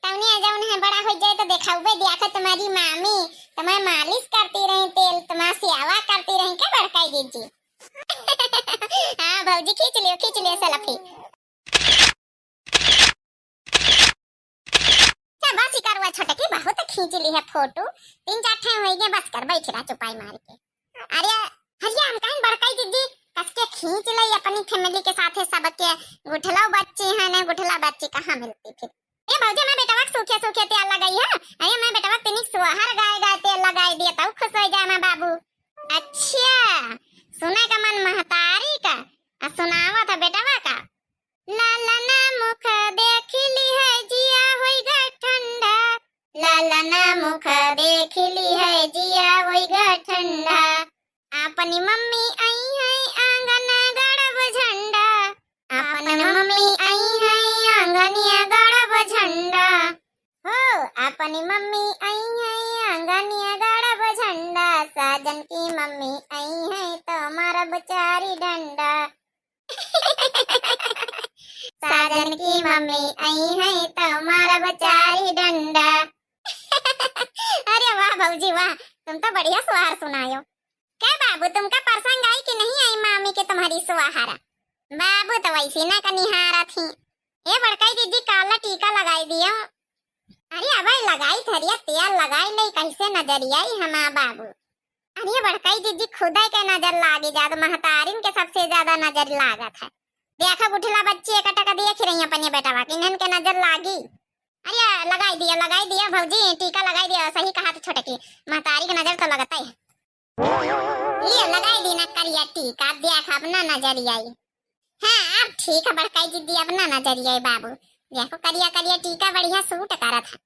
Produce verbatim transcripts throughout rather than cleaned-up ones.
तौने जौन है बड़ा होइ जाए तो देखाउबे दिया के तुम्हारी मामी तुम्हें मालिश करती रही, तेल तुम्हार सेवा करती रही, का बड़काई जीजी? हाँ भौजी, खींच लियो, खींच लियो selfie। क्या बस ही करुआ छोटकी, बहुत खींच ली है फोटो, तीन चार ठे होइ गए, बस कर, बैठ रहा चुपाई मार के। अरे हरिया, हम कहीं बड़काई दीदी, कस के खींच ले अपनी family के साथे सबके। गुठला बच्ची है ना, गुठला बच्ची कहाँ मिलती फिर? ए भौजी, मैं बेटवा के सूखे सूखे तेल लगाई है। अरे मैं बेटवा के तनिक सोहर गाय गाय तेल लगाई दिया, तब खुश होइ जाए मैं बाबू। अच्छा, सुना का मन महतारी का, आ सुनावा था बेटवा का। लालना मुख देखि लिहे जिया होइगा ठंडा, लालना मुख देखि लिहे जिया होइगा ठंडा। आपनी मम्मी आई है आंगन गड़ब झंडा, आपन मम्मी आई है आंगनिया गड़ब झंडा। हो, आपनी मम्मी आई है आंगनिया गड़ब झंडा, साजन की मम्मी आई है तो मारब चारी डंडा। साजन की मम्मी आई है तो मारब चारी डंडा। अरे वाह भौजी वाह, तुम तो बढ़िया सोहर सुनायो। क्या बाबू, तुमका पसंद आई कि नहीं आई मामी के तुम्हारी सोहर? बाबू तो वैसी ना का निहारत ही। ए बड़काई दीदी, काला टीका लगाई दियो। अरे अबे लगाई थरिया तेल लगाई ले, कैसे नजरिया आई हमा बाबू। अरे बड़काई दीदी, खुदा के नजर लागी जात, महतारिन के सबसे ज्यादा नजर लागत है। देखा गुठला बच्ची एक टक देख रही अपने बेटवा के, इन्हन के नजर लागी। अरे लगाई दियो, लगाई दियो भौजी, टीका लगाई दियो, सही कहा तो छोटकी, महतारी के नजर तो लगता है। लियो लगाई दी ना करिया टीका, देख अब ना नजरिया आई। हाँ अब ठीक है बड़काई दीदी, अब ना नजरिया आई बाबू। देखो करिया करिया टीका बढ़िया सूट करत है।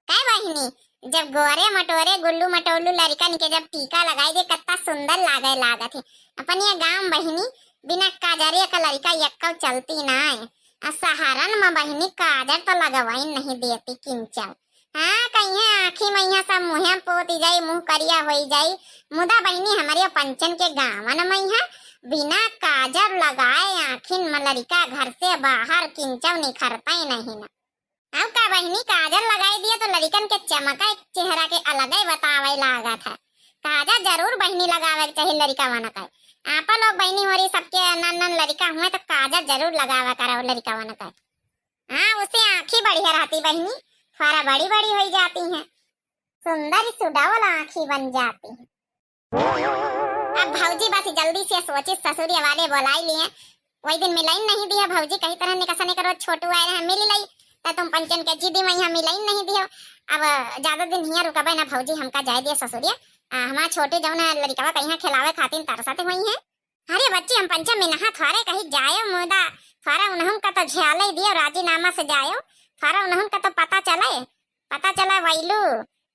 काय बहिनी, जब गोरे मटोरे गुल्लू मटोलू लड़कन के जब टीका लगाई दे, कत्ता सुंदर लागे लागत है। अपन ये गांव बहिनी बिना काजरे का लड़का यक्कव चलती ना है। आ सहरन में बहिनी काजर तो लगवाई नहीं देती किंचव। हाँ, कहिए आँखी में यहाँ सब मुँहे पोती जाई, मुँह करिया होई जाई। मुदा बहिनी हमरे पंचन के गाँवन में यहाँ बिना काजर लगाए आँखिन में लड़का घर से बाहर किंचव निखरता ही नहीं ना। अब का बहिनी, काजर लगाई दिया तो लड़िकन के चमका एक चेहरा के अलगे बतावे लागत है। काजर जरूर बहिनी लगावे के चाही लड़िकवन के। आपा लोग बहिनी होरी सबके नन नन लड़िका हुए तो काजर जरूर लगावा करो लड़िकवन के। हाँ, उससे आँखी बढ़िया रहती बहिनी, थोड़ा बड़ी बड़ी होई जाती हैं, सुंदर सुडौल आँखी बन जाती हैं। अब भौजी बस जल्दी से सोची, ससुरिया वाले बोलाई लिए, वही दिन मिलाइन नहीं दिया भौजी, कही तरह निकसन एक रोज छोटू आए रहे, मिल लई, त तुम पंचन के जिदी में यहाँ मिलाइन नहीं दियो। अब ज्यादा दिन हियाँ रुकबे ना भौजी, हमका जाए दिया ससुरिया। आ, हमार छोटू जौन है लड़िकवा कहीं खिलावे खातिर तरसत हुई है। अरे बच्ची, हम पंचम में नहा थोड़े कहीं जायो, मुदा थोड़ा उन्हन का तो झेले दियो, राजीनामा से जायो, थोड़ा उन्हन का तो पता चले, पता चला वैलू।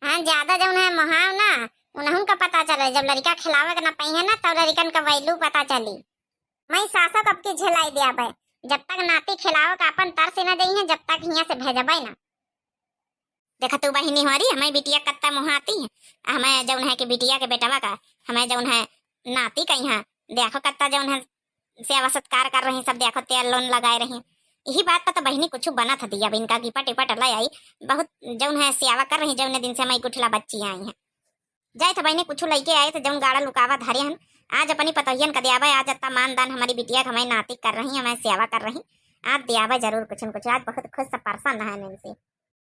हाँ, ज्यादा जौन है मोहाव ना, उन्हन का पता चले। जब लड़िका खिलावे के ना पइहे ना, तब लड़िकन का वैलू पता चली। मैं सासो कब की झेलाई दिया बे, जब तक नाती खिलावे का अपन तरस न देई है, जब तक हियाँ से भेजबे ना। देखा तू बहिनी होरी, हमें बिटिया कत्ता मोहाती है, हमें जौन है कि बिटिया के बेटवा का, हमें जौन है नाती कहीं है, देखो कत्ता जौन है सेवा सत्कार कर रही, सब देखो तेल लोन लगाए रही। यही बात पर तो बहिनी कुछ बनत हती, अब इनका गिपट इपट ले आई, बहुत जौन है सेवा कर रही, जौने दिन से हमारी गुठला बच्ची आई है। जाए तो बहिनी कुछ लेके आए तो जौन गाड़ा लुकावा धरे हन, आज अपनी पतोहियन का दियावे, आज अत्ता मान दान हमारी बिटिया के हमारी नाती कर रही, हमारी सेवा कर रही, आज दियावे जरूर कुछ न कुछ, आज बहुत खुश से प्रसन्न है इनसे।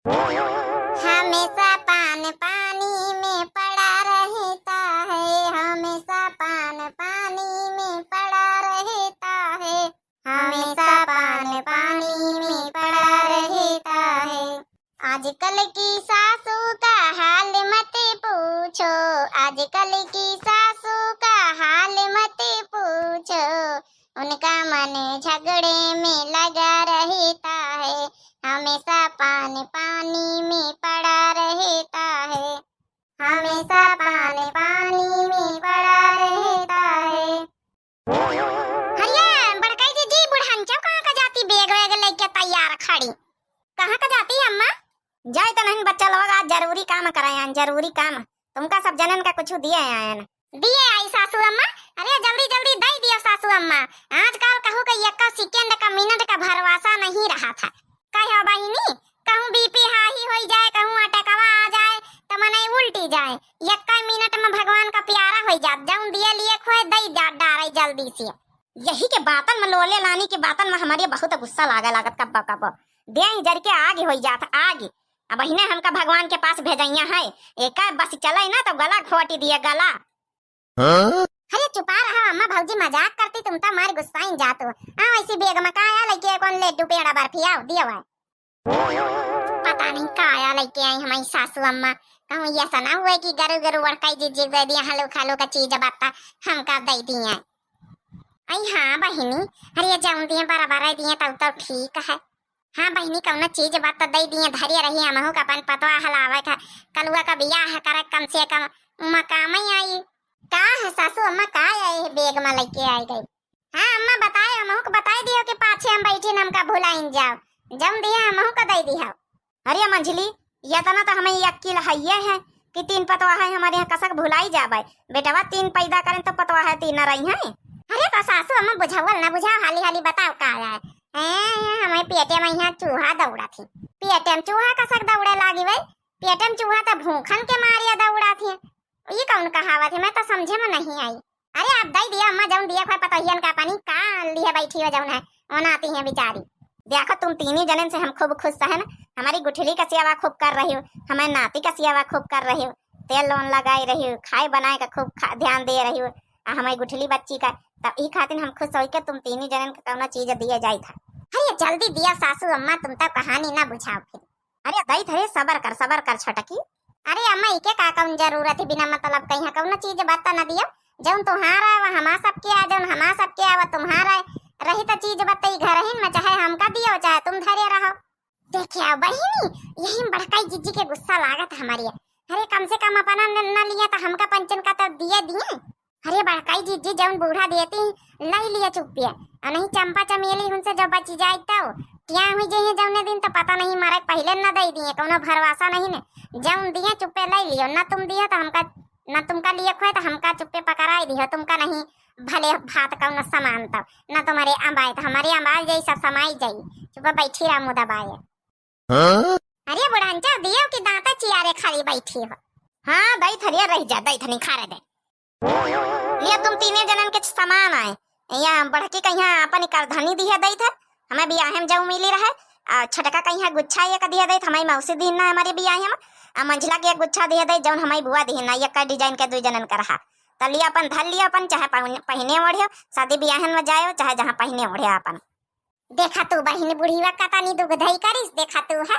हमेशा पान पानी में पड़ा रहता है, हमेशा पान पानी में पड़ा रहता है, हमेशा पान पानी में पड़ा रहता है। आजकल की सासू का हाल मत पूछो, आजकल की सासू का हाल मत पूछो, उनका मन झगड़े में लगा रहता है, हमेशा पान पानी में पड़ा रहता है, हमेशा पान पानी में पड़ा रहता है। हरिया, बड़काई दीदी, बुढ़नचव कहाँ का जाती, बैग वैग लेके तैयार खड़ी, कहाँ का जाती अम्मा? जाए तो नहीं बच्चा लोग, आज जरूरी काम कराए, जरूरी काम। तुमका सब जनन का कुछ दिए आयन। दिए आई सासू अम्मा। अरे जल्दी जल्दी दे दियो सासू अम्मा। आजकल कहू के एक सेकंड का मिनट का भरोसा नहीं रहा था। कहो बहिनी, कहूँ बीपी हाई होई जाए, कहूँ अटकवा आ जाए, त मनई उल्टी जाए। यक्का मिनट में भगवान का प्यारा होई जात, जौन दिए लिए खोए दई जा डारे जल्दी से। यही के बातन में, लोले लानी के बातन में हमरे बहुत गुस्सा लागे लागत कब्बो कब्बो। देह जर के आगे होई जात, आगे। अब अहिने हमका भगवान के पास भेजइया है, एका बस चले ना तो गला घोटी दिए, गला। हाँ? अरे चुपा रहा अम्मा, भौजी मजाक करती, तुम तो मार गुस्साइन जात हो। हाँ, वैसी बैग में का आया, लइके कौन लड्डू पेड़ा बर्फी आओ दियो है। पता नहीं का आया लइके आई हमारी सासू अम्मा। कहूँ ये ऐसा ना हुए कि गरु गरु बड़काई जिज्जी दे दिया, हलो खालो का चीज बत्ता हमका दे दिए। आई हाँ बहिनी, अरे ये जौन दिए बराबर है दिए तब तो ठीक है। हाँ बहिनी, कौनो चीज बत्ता दे दिए, धरिए रही, हमहू का अपन पतवा हलावे का, कलुआ का बियाह करे कम से कम, उमा काम ही आई। का है सासू अम्मा, का है ये बैग में लइके आई गई? हाँ अम्मा, बताए, हमहू के बताए दियो कि पाछे हम बैठी न हमका भुलाइन जाओ। जौन दिया हमहू का दे दिया। अरे मंझली, ये तना तो हमें ये अक्किल हइये है कि तीन पतवा है हमारे यहाँ, कसक भुलाई जाबे। बेटवा तीन पैदा करें तो पतवा है तीन रही हैं। अरे तो सासू अम्मा बुझावल ना बुझाओ, हाली हाली बताओ का है। ए, हमारे पेटे में यहाँ चूहा दौड़ा थी, पेटे में चूहा कसक दौड़े लागी भाई, पेटे में चूहा तो भूखन के मारिया दौड़ा थी। ये कौन कहावत है, मैं तो समझे में नहीं आई। अरे आप दई दिया अम्मा, जौन दिया खोए पतोहियन का पानी का लिए बैठी हो जौन है, ओनाती हैं बेचारी। देखो तुम तीनी जनन से हम खूब खुश है ना, हमारी गुठली का सेवा खूब कर रही हो, हमारे नाती का सेवा खूब कर रही हो, तेल लोन लगाई रही हो, खाए बनाए का खूब खा, ध्यान दे रही हो, आ हमारी गुठली बच्ची का, तब ई खातिर हम खुश होई के तुम तीनी जनन के कौनो चीज दिए जाई था। अरे जल्दी दिया सासू अम्मा, तुम तो कहानी ना बुझाओ फिर। अरे दई धरे, सबर कर, सबर कर छोटकी। अरे अम्मा, इके का कौन जरूरत है बिना मतलब कहीं कौनो चीज बत्ता न दियो? जौन तुम्हारा है, वह हमा सबके आ, जौन हमा सबके आ, वह तुम्हारा है। रही तो चीज बत्ता ई घर ही में, चाहे हमका दियो, चाहे तुम धरे रहो। देखे आओ बहिनी, यही में बड़काई जिज्जी के गुस्सा लागत हमारी है। अरे कम से कम अपना न, न लिया तो हमका पंचन का तो दिए दिए। अरे बड़काई जिज्जी, जौन बूढ़ा देती, लई लिया चुप्पे। और नहीं चंपा चमेली उनसे जो बची जाए तो, क्या हुई जइहे जौने दिन तो पता नहीं, मारे पहले न दई दिए, कौनो भरवासा नहीं ने। जौन दिए चुप्पे लई लियो, न तुम दिए तो हमका, न तुमका लिए खोए तो हमका चुप्पे पकड़ाई दियो, तुमका नहीं भले भात कौनो सामान तो, न तुम्हारे अम्बाए तो हमारे अम्बाए जाई, सब समाई जाई। चुप्पे बैठी रहा मुँह दबाए। हाँ? अरे बुढ़ांचा, दियो कि दांता चियारे खाली बैठी हो। हाँ, दई थरिया रह जा, दई थनी खा रे दे। लिया तुम तीने जनन के सामान आए। या बड़की कहिया अपन करधनी दिया दई थे, हमें बियाहे में जाऊ मिली रहे। आ छोटका कहिया गुच्छा एक दिया दई थे, हमारी मौसी दीन ना हमारे बियाहे में। आ मंझला के एक गुच्छा दिया दई, जौन हमारी बुआ दीन ना, एक डिजाइन के दू जनन का रहा। तो लिया अपन धर लिया अपन, चाहे पहन-, पहिने ओढ़ियो, शादी बियाहन में जायो, चाहे जहाँ पहिने ओढ़ियो अपन। देखा तू बहिन बुढ़िया कतनी दुगधई करिस, देखा तू है।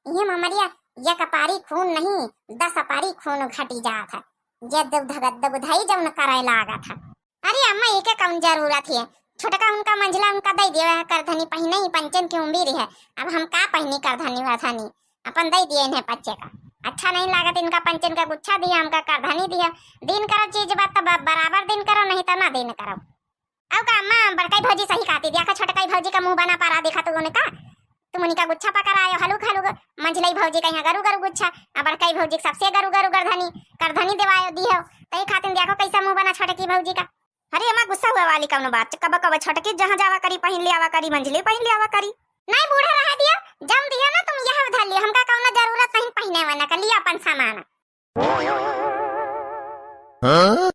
इहे ममरिया एक पारी खून नहीं, दस पारी खून घटी जात है। ये दुगध-, दुगधई जौन करे लागत है। अरे अम्मा, एके कौन जरूरत है? छोटका उनका मंझला उनका दे दिया है, करधनी पहिने ही पंचन की उम्र है। अब हम का पहिनी करधनी वरधनी? अपन दे दिए इन्हें बच्चे का। अच्छा नहीं लागत इनका पंचन का गुच्छा दिया, हमका करधनी दिया। दिन करो चीज बात तो ब-, बराबर दिन करो, नहीं तो ना दिन करो। अउ का अम्मा, बड़काई भौजी सही कहती, देखा छोटकाई भौजी का मुंह बना पारा, देखा तू उनका, तुम उनका गुच्छा पकड़ायो, हलुक हलुक, मंझलई भौजी का यहाँ गरु गरु गुच्छा, आ बड़काई भौजी के सबसे गरु गरु करधनी, करधनी देवायो दियो, तई खातिन देखो कैसा मुंह बना छोटकी भौजी का। अरे अम्मा, गुस्सा हुआ वाली कौनो बात, कब कब छोटकी जहाँ जावा करी, पहिन ले आवा करी, मंझली पहिन ले आवा करी। नहीं बूढ़ा रहा दियो, जम दियो ना तुम, यह धर लियो, हमका कौनो जरूरत नहीं पहिने वाला का, लियो अपन सामान। हाँ?